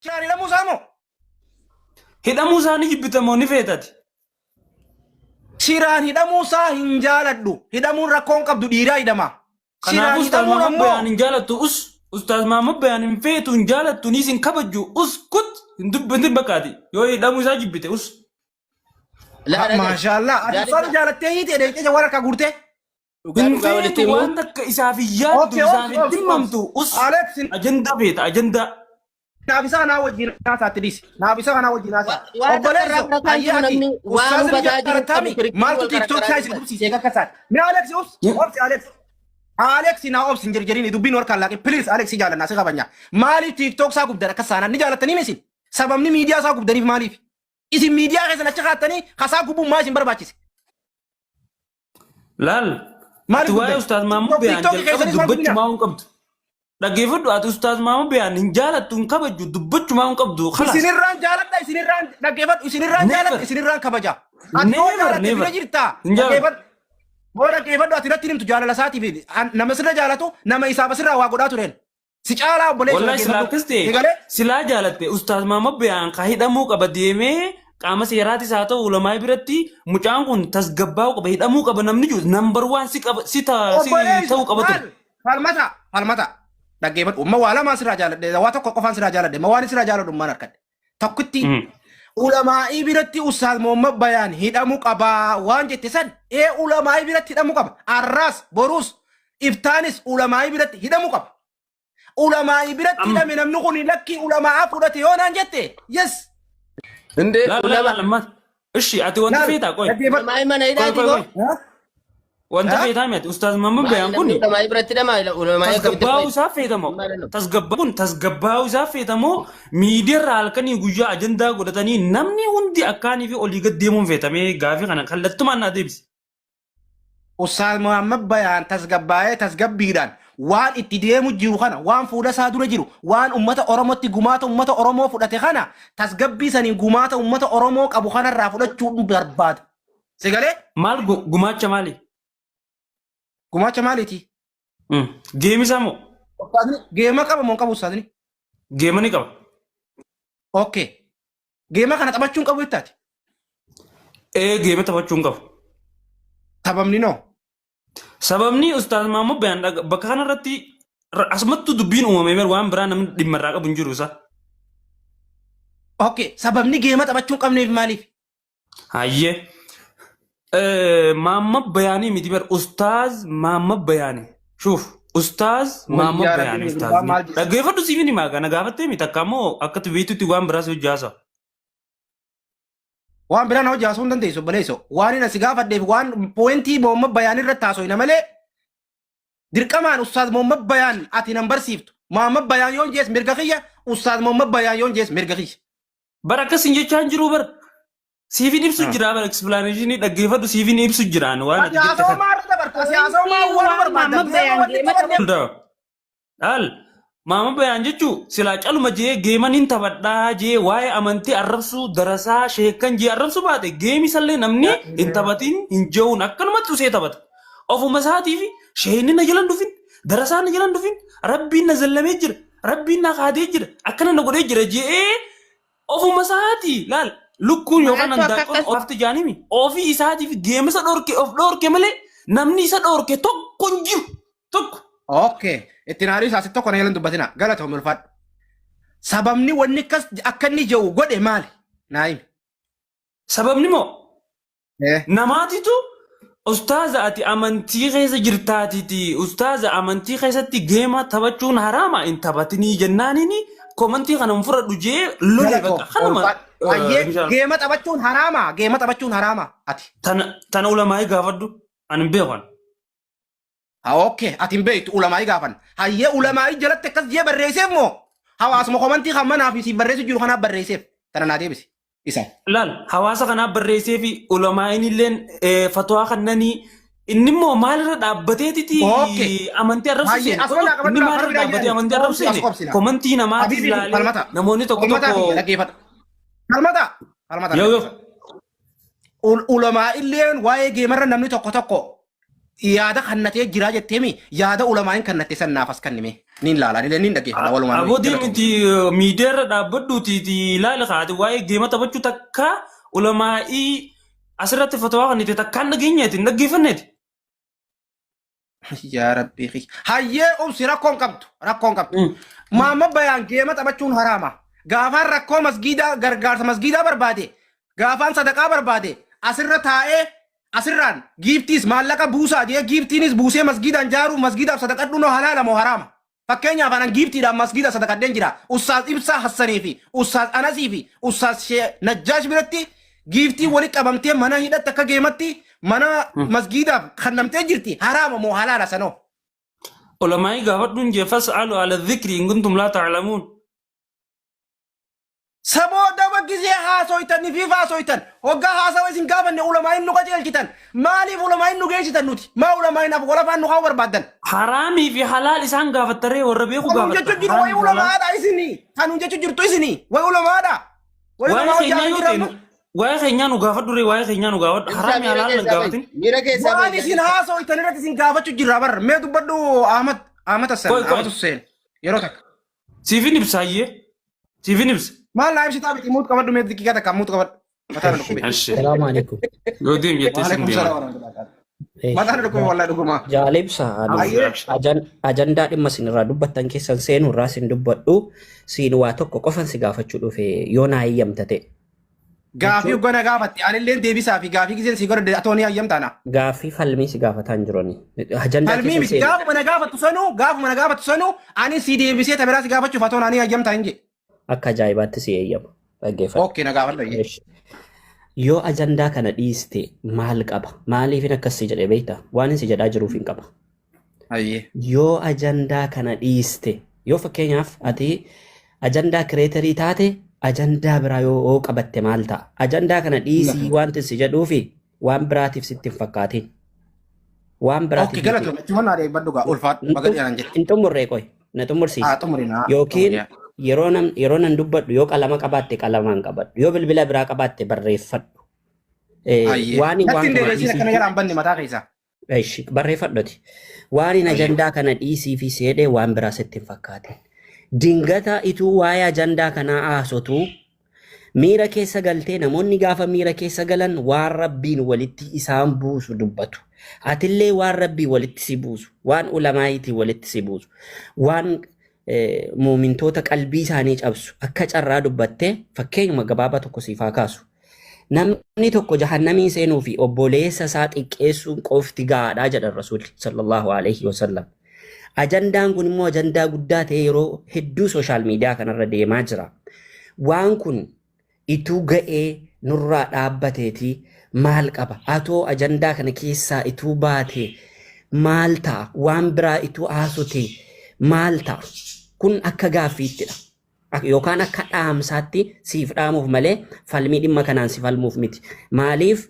Shiraan hidhamuu isaa moo? Hidhamuu isaa ni jibbita moo ni feetati? Shiraan hidhamuu isaa hin jaaladhu. Hidhamuun rakkoo hin qabdu dhiiraa hidhama. Shiraan Kanaafuu Ustaaz hidhamuun Maamad ammoo Bayaan hin jaalattu us. Ustaaz Maamad Bayaan hin feetu hin jaalattu niis hin kabajju us kut hin dubbatin bakkaati. Yoo hidhamuu isaa jibbite us. Laa dhaga'i. Maashaallah. Ati Jaalladha. uffata jaalattee hiite dheeqee jawwaara harkaa guurtee. Dhugaa Hin dhugaa walitti feetu himuu. waan takka isaaf hin yaaddu Okay, isaaf obsi, hin obsi, obsi. dhimmamtu us. Alex, Ajandaa feeta ajandaa. naaf isa kanaa wajjin haasaatti dhiisi. Naaf isa kanaa wajjin haasaa. Waan takka irraa Obboleesso, barataa hayyee jiru ati namni waan ustaazni hubataa jiru qabu jaalatami kirikirri maaltu wal TikTok qarqaraa isaa isin jiru. gubsiisee akka isaati. Mee Alex obsi, obsi Alex. Alex naa obsi hin jirjirini dubbiin warkaan laaqin. Please Alex jaalannaa si kabajna. Maaliif TikTok isaa gubdan akka saanaan ni jaalattanii misin? Sababni miidiyaa isaa gubdaniif maaliif? Isin miidiyaa keessan achi kaattanii kasaa gubuun maa isin barbaachise? Laal. Maaliif Ati waa'ee gubdan? Ustaaz Maamud Bayaan TikTok jalqaba keessanis maal dubbachumaa gubina? hin qabdu. Dhaggeeffadhu ati Ustaaz Maamud Bayaan hin jaalattu hin kabajju dubbachumaa hin qabdu. Khalaas. Isinirraan jaaladha isinirraan dhaggeeffadhu isinirraan Never. jaaladha isinirraan kabaja. Ati yoo Never, jaalatte never. bira jirta. Hin jaaladhu. Dhaggeeffadhu. Yoo dhaggeeffadhu ati irratti himtu jaalala isaatiif nama sirra jaalatu nama isaaf asirraa waa godhaa tureen. Si caalaa obboleessa Wallahi silaa dhaggeeffadhu. akkas ta'e Egalee silaa jaalatte Ustaaz Maamad Bayaan ka hidhamuu qaba deemee qaama seeraatis haa ta'u ulamaa biratti mucaan kun tasgabbaa'uu qaba hidhamuu qaba namni jiru number one si qaba si ta si obboleessa ta'uu qaba ture. maal falmata falmata dhaggeeffadhu. Amma waa lamaan sirraa jaaladhe waa tokko qofaan sirraa jaaladhe amma waan sirraa jaaladhu maan harkadhe. Tokkitti ulamaa'ii biratti Ustaaz Muhammad Bayaan hidhamuu qabaa waan jette san ee ulamaa'ii biratti hidhamuu qaba. Arraas boruus iftaanis ulamaa'ii biratti hidhamuu qaba. Ulamaa'ii biratti hidhame namni kun lakkii ulamaa'aa fudhate yoo naan jette yes. Indee Laal laal ulama laal ammas. Ishi ati wanta Laal feetaa qoy. dhaggeeffadhu. ulamaa'ii mana Qoy hidhaati qoy moo? qoy. Ha? Wanta Ha? feetaa miti Ustaaz Maamad Maali Bayaan namni kun ulamaa'ii biratti hidhama ulamaa'ii akkamitti tasgabbaa'uu fayyada? isaa feetamoo Maali nama? tasgabba kun tasgabbaa'uu isaa feetamoo miidiyaarraa halkanii guyyaa ajandaa godhatanii namni hundi akkaanii fi olii gad deemuun feetamee gaafii kana kallattumaan naa deebisi. Ustaaz Muhammad Bayaan tasgabbaa'ee tasgabbiidhaan waan itti deemu jiru kana waan fuula isaa dura jiru waan ummata Oromootti gumaata ummata Oromoo fudhate kana tasgabbii saniin gumaata ummata Oromoo qabu kanarraa fudhachuu barbaada. Si galee? Maal gumaacha maali? Gumaacha maaliiti? Geemi isaa moo? Ustaazni geema qaba moo hin qabu ustaazni? Geema ni qaba. Okay. Geema kana taphachuu hin qabu jettaati. Ee geema taphachuu hin qabu. Sababni noo. Sababni Ustaaz Maammoo Bayaan bakka kanarratti asumattuu dubbiin uumamee bar waan biraa namni dhimma irraa qabu hin jiru isa. Okay. Sababni geema taphachuu hin qabneef maaliif? Hayyee. Maamma Bayaanii miti bar Ustaaz Maamma Bayaanii. Shuuf Ustaaz Maamma Wayyaa Bayaanii rabbiin gurbaa Ustaazni. maal jedha? Dhaggeeffadhu siif himaa kana gaafattee miti takka ammoo akka beektutti waan biraas hojii haasa. Waan biraan hojii haasa'uu hin dandeessu obboleesso. Waan inni si gaafadheef waan poointii Muhammad Bayaan irratti haasofna malee dirqamaan Ustaaz Muhammad Bayaan ati nan barsiiftu. Muhammad Bayaan yoon jees mirga kiyya Ustaaz Muhammad Bayaan yoon jees mirga kiyya. Bar akkas hin jechaa hin jiru bar. Siifin ibsu jira bar explanation dhaggeeffadhu siifin ibsu jiraan waan Ati ati jette haasawaa kana. maal irra dabarta? Ati haasawaa maal waan Waan barbaadda? Muhammad Geema Bayaan wanti geema taphanne Hundaa. Dhaal Maama Bayaan jechuu silaa caluma jee geeman hin taphadhaa jee waa'ee amantii arrabsuu darasaa sheekkan jee arrabsuu baate geemi sallee namni hin taphatin hin jehuun akkanumatti usee taphata. Ofuma isaatiif sheeyni na jalan dhufin darasaan na jalan dhufin rabbiin na zallamee jira rabbiin na kaadee jira akkana na godhee jira jee ofuma isaatii laal lukkuun yookaan Maaltu akka handaaqqoon akkas ofti jaanimi ofii isaatiif geemisa dhorke of dhorke malee namni isa dhorke tokko hin jiru tokko. Okay. Itti naarii isaa tokko na jalan dubbatina. Galatoom ulfaadhu. Sababni wanni akkas akka inni jedhu godhe maali? Naa himi. Sababni moo Namaatitu ustaaza ati amantii keessa jirtaatiti ustaaza amantii keessatti geema taphachuun haraama hin taphatinii jennaanini komantii kana hin fudhadhu jee lole Galatoo bakka kanuma ulfaadhu. Ayyee geema taphachuun haraama. Geema taphachuun haraama. Ati. tana tana ulamaa'ii gaafadhu ani hin beeku ani. Ha okay ati hin beektu ulamaa'ii gaafan. Hayyee ulamaa'ii jalatti akkas jee barreesseef moo hawaasuma komantii kan manaa fi siif barreessu jiru kanaaf barreesseef tana naa deebisi. Isa. Laal hawaasa kanaaf barreessee fi ulamaa'iin illeen fatwaa kannanii inni immoo maalirra dhaabbateetiti Okay. amantii arrabsu Hayyee seene asuma naa inni qabadhu maalirra karaa biraa dhaabbatee jedhani. amantii arrabsu Obsi as seene obsina. komantii namaatis Habibi laalee falmata. namoonni tokko Falmataa tokko kiyya dhaggeeffadhu. Falmata. Falmata yoo yoo dhaggeeffadhu. Ulamaa illeen waa'ee geemarra namni tokko tokko Yaada kannatee jiraa jetteemi yaada ulamaa'iin kannatte san naaf as kannime. Niin laala anillee niin dhaggeeffadha walumaan Aboo galatooma. deemiti miidiyaa irra dhaabbadhuuti ilaali kaati waa'ee geema taphachuu takka ulamaa'ii asirratti fatwaa kan itti takkaan dhageenyeeti hin dhaggeeffanneeti. Yaa rabbii kiyya. Hayyee obsi rakkoon qabdu rakkoon qabdu. Maamma bayaan geema taphachuun haraama. Gaafaan rakkoo masgiidaa gargaarsa masgiidaa barbaade gaafaan sadaqaa barbaade asirra taa'ee asirraan giiftiis maallaqa buusaa jee giiftiinis buusee masgiidaan jaaruu masgiidaaf sadaqadhu noo halaala moo haraama. Fakkeenyaaf anan giiftiidhaan masgiida sadaqadheen jira. Ustaaz Ibsaa Hassanii fi Ustaaz Anasii fi Ustaaz Shee Najjaash biratti giiftii walitti qabamtee mana hidhatti akka geematti mana masgiidaaf kennamtee jirti. Haraama moo halaala sanoo? Ulamaa'ii gaafadhuun jee fas'alu ala dhikri in kuntum laa ta'lamuun. Saboo daba gizee haasoytan fi haasoytan hoggaa haasawa isin gaafanne ulamaa'iin nu qajeelchitan maaliif ulamaa'iin nu geessitan nuti maa ulamaa'iin af walafaan nu kaa'uu barbaaddan. Haraamii fi halaal isaan gaafattaree warra beeku Kanuun gaafatta. jechu jiru wayi Haraamii fi halaal. ulamaadha isini kanuun jechu jirtu isini wayi ulamaadha wayi Waa'ee ulamaa keenyaa hojii yoo ta'e jirannu waa'ee keenyaa nu gaafadhu ree waa'ee keenyaa nu gaafadhu. Ibsaa Haraamii miira halaal nan keessaa bahi. gaafatin. Miira keessaa waan bahi. isin haasoytan irratti isin gaafachuu jirra bar mee dubbadhu Ahmad Ahmad Hassan Qoy qoy. Ahmad Hussein yeroo takka. Siifin ibsaayyee. Siifin ibsa. Maal naa ibsitaa miti muut qabadhu mee xiqqaa takka muut qabadhu. Mataa na dhukkube. Ashee. Salaamu alaikum. Yoo deem jettee sin Waalaikum deema. salaam warahmatullahi. Mataa na dhukkube wallahi dhugumaa. Jaalibsa ani Ayyee. ajandaa dhimma isin irraa dubbattan keessan seenuu irraa isin dubbadhu siin waa tokko qofan si gaafachuu dhufe yoo naa eeyyamta ta'e. Gaafii Jechuun hoggana gaafatte anilleen deebisaa fi gaafii giseen si godhadhe atoo ni hayyamta ana. gaaffii falmii si gaafataa hin jirani. Ajandaa Falmii keessan miti seenu gaafuma na gaafattu sanuu gaafuma na gaafattu sanuu ani si deebisee ta biraa si gaafachuuf atoo naa ni hayyamta hin jedhe. akka ajaa'ibaatti si eeyyama. Dhaggeeffadhu. Okay na gaafadhu ayyee. Eesh. Yoo ajandaa kana dhiiste maal qaba? Maaliifin akkas si jedhe beektaa? Waan hin si jedhaa jiruuf hin qaba. Ayyee. Yoo ajandaa kana dhiiste yoo fakkeenyaaf ati ajandaa kireetarii taate ajandaa biraa yoo qabatte maal ta'a? Ajandaa kana dhiisii wanti si jedhuufi waan biraatiif sitti hin fakkaatin. Waan Okay biraatiif miti. galatoomi achuma naa deebbadhu gaa ulfaadhu baga dhiyaan jette. Hin xumurree qoy na Haa xumursiisi. xumuri naa Yookiin xumuri. yeroo nan dubbadhu yoo qalama qabaatte qalamaan qabadhu yoo bilbila biraa qabaatte barreeffadhu. Ayyee. Waan Natti waan hin kana dheeressin akkana dhiisiifi jalaan banne mataa keessaa. Eshi, barreeffadhuti. Waan hin Ayyee. ajandaa kana dhiisii fi seedhee waan biraa sitti hin fakkaatin. Dingata ituu waa'ee ajandaa kanaa haasotuu miira keessa galtee namoonni gaafa miira keessa galan waan rabbiin walitti isaan buusu dubbatu. Atillee waan rabbii walitti si buusu, waan ulamaayitiin walitti si buusu, waan muumintoota qalbii isaanii cabsu akka carraa dubbattee fakkeenyuma gabaabaa tokko siif haa kaasu. Namni tokko jahannamii seenuu fi obboleessa isaa xiqqeessuun qofti gahaadha jedhan Rasuulli sallallahu alaihi wasallam. Ajandaan kun immoo ajandaa guddaa ta'e yeroo hedduu sooshaal miidiyaa kanarra deemaa jira. Waan kun ituu ga'ee nurraa dhaabbateeti maal qaba? Atoo ajandaa kana keessaa ituu baate maal ta'a? Waan biraa ituu haasotee maal ta'a? Kun akka gaaffiittidha. Yookaan akka dhaamsaatti siif dhaamuuf malee falmii dhimma kanaan si falmuuf miti. Maaliif